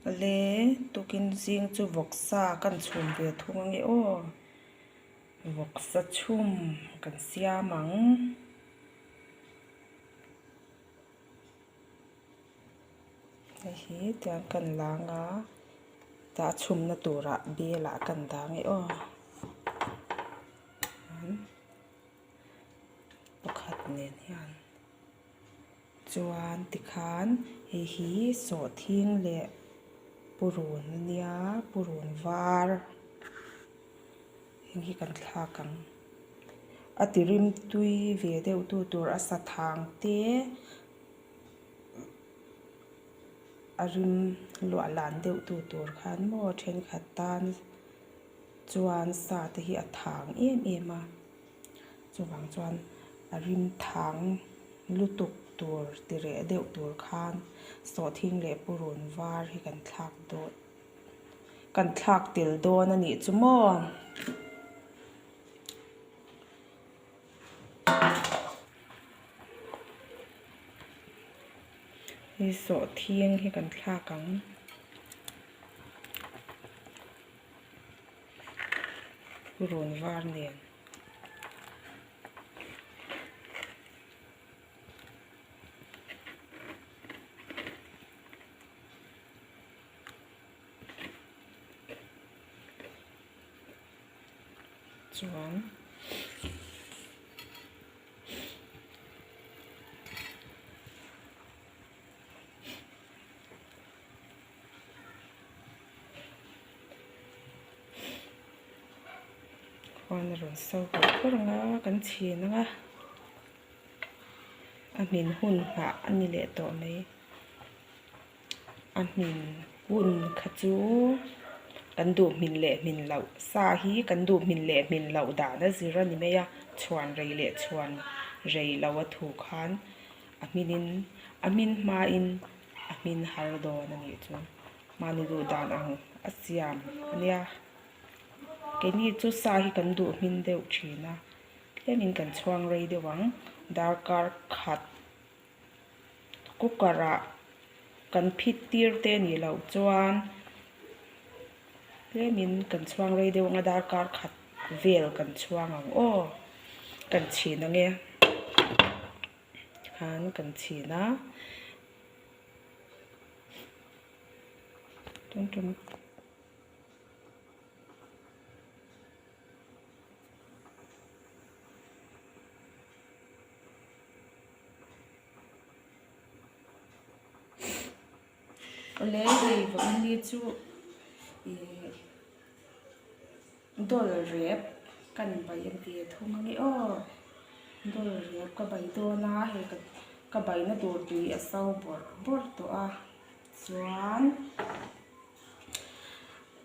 Le tukin zing chu vawksa kan chhum ve thung ange aw vawksa chhum kan siam ang. Hei hi tiang kan lang a tah chhumna turah bilah kan dah ange aw pakhat nen hian. Chuan tikhan hei hi sawhthing leh purun ania purun var heng hi kan thlak ang. A ti rim tui ve deuh tu tur a sa thang te a rim luah lan deuh tu tur khan maw thenkhat tan chuan sa te hi a thang em em a. Chuvang chuan a rim thang lutuk tur ti reh deuh tur khan sawhthing leh purun var hi kan thlak dawn kan thlak tel dawn a nih chu maw. Hei sawhthing hi kan thlak ang. Purun var nen. Chuan khuan a rawn so bawrh bawrh ang a kan chhin ang a a hmin hun nghah a ni leh tawh mai a hmin hun kha chu kan duh hmin leh hmin loh sa hi kan duh hmin leh hmin loh dan a zir a ni mai a chhuan rei leh chhuan rei lo a thu khan a hminin a hmin hmain a hmin har dawn a nih chu mahni duh dan ang a siam a nia keini chu sa hi kan duh hmin deuh thin a tlemin kan chhuang rei deuh ang darkar khat cooker ah kan phit tir te a nih loh chuan tlemin kan chhuang rei deuh ang a darkar khat vel kan chhuang ang aw kan chhin ang e. Khan kan chhin a tum tum awle hei vawiin ni chu ihh Dawl rep kan bai a ve thung ange aw dawl rep ka bai dawn a hei ka ka baina tur tui a so bawrh bawrh tawh a chuan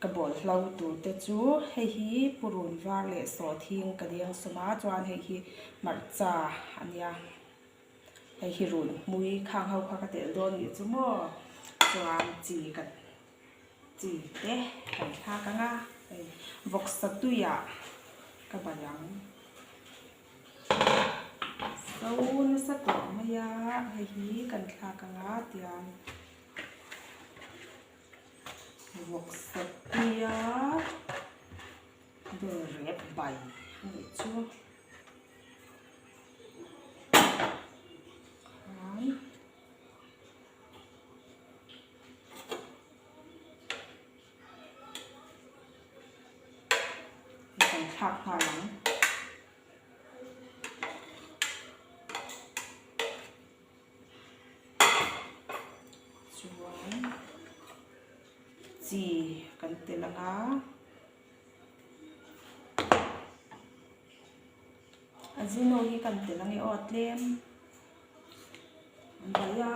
ka bawlhlo tur te chu hei hi purun var leh sawhthing ka deng sawm a chuan hei hi hmarcha a nia hei hi runhmui khang ho kha ka telh dawn nih chu maw chuan chi ka. Chi te kan thlak ang a, hei vawksa tuiah ka bai ang. So nasa tawh mai a, hei hi kan thlak ang a tiang vawksa tuia dawr rep bai a nih chu. Khan. Kan thlak nghal ang. Chuan chi kan tel ang a. Azino hi kan tel ang e aw tlem. An daih a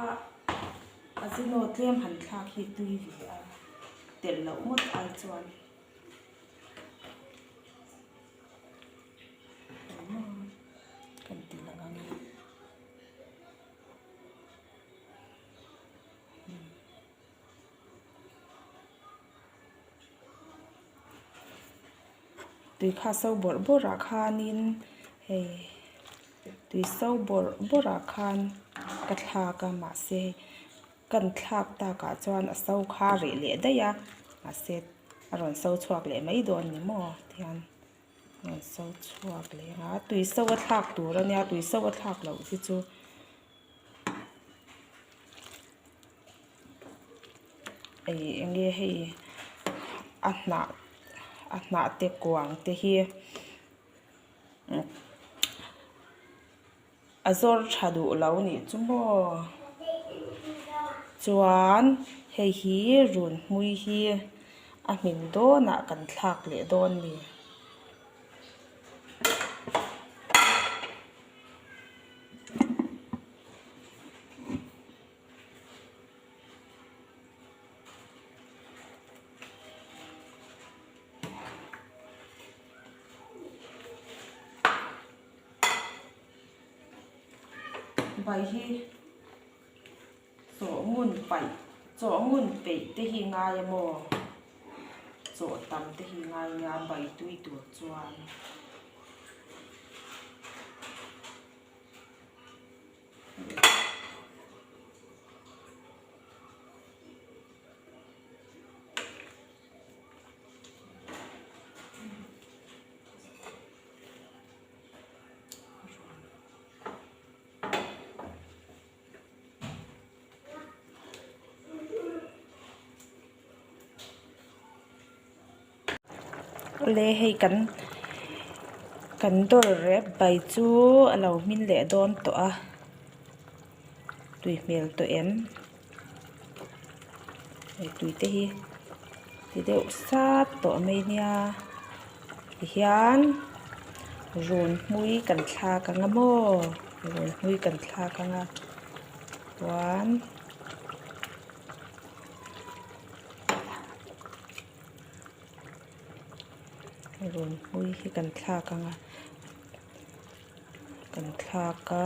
azino tlem han thlak hi tui ve a telh loh ngawt ai chuan kan ti lang ang e. Tui kha so bawrh bawrh ah khanin hei tui so bawrh bawrh ah khan ka thlak a mahse hei. Kan thlak takah chuan a so kha reh leh daih a mahse a rawn so chhuak leh mai dawn ni maw tihian a rawn so chhuak leh ang a tui so a thlak tur a nia tui so a thlak loh hi chu. Ih eng nge hei a hnah a hnah te kuang te hi a zawr tha duh lo nih chu maw chuan hei hi runhmui hi a hmin dawnah kan thlak leh dawn a ni. Bai hi chawh ngun paih chawh ngun peih te hi ngai a maw chawh tam te hi ngai nia bai tui tur chuan. Awle hei kan kan dawr rep bai chu a lo hmin leh dawn tawh a tui hmel tawh em hei tui te hi ti deuh sat tawh mai nia tihian runhmui kan thlak ang a maw runhmui kan thlak ang a chuan. Rawn hawi hi kan thlak ang a kan thlak a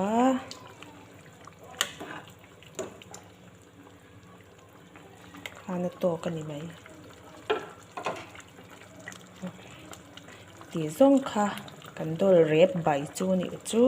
khan a tawk a ni mai tih zawng kha kan dawl rep bai chu a nih chu.